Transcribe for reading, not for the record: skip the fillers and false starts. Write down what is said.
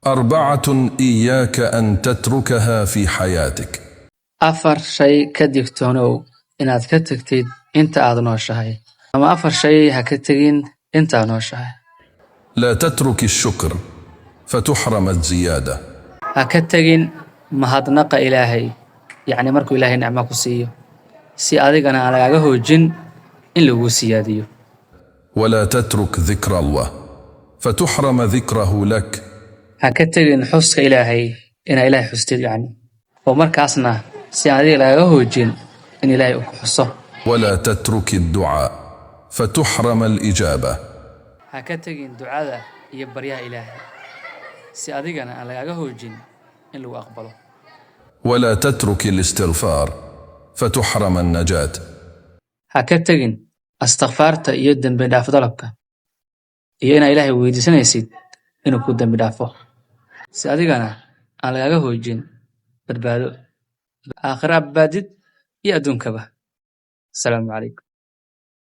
أربعة إياك أن تتركها في حياتك. Afar shay ka digtoonow inaad ka tagtid inta aad nooshahay, ama afar shay ha ka tegin inta aad nooshahay. لا تترك الشكر فتحرم الزيادة. Ha ka tegin mahadnaqa Ilaahay, yacni markuu Ilaahay nicmo ku siiyo, si adigana aan lagaaga hoojin in laguu siyaadiyo. ولا تترك ذكر الله فتحرم ذكره لك. Ha ka tegin xuska Ilaahay, inaa Ilaahay xustid yacni, oo markaasna si aan adiga lagaaga hoojin in Ilaahay uu ku xuso. ولا تترك الدعاء فتحرم الإجابة. Ha ka tegin ducada iyo baryaha Ilaahay, si adigana aan lagaaga hoojin in lagu aqbalo. ولا تترك الاستغفار فتحرم النجاة. Ha ka tegin istikfaarta iyo dembi dhaaf dalabka, iyo inaa Ilaahay weydiisanaysid inuu ku dembi dhaafo, si adigana aan lagaaga hoojin badbaado aakhira badbaadid iyo adduunkaba. Asalaamu calaykum.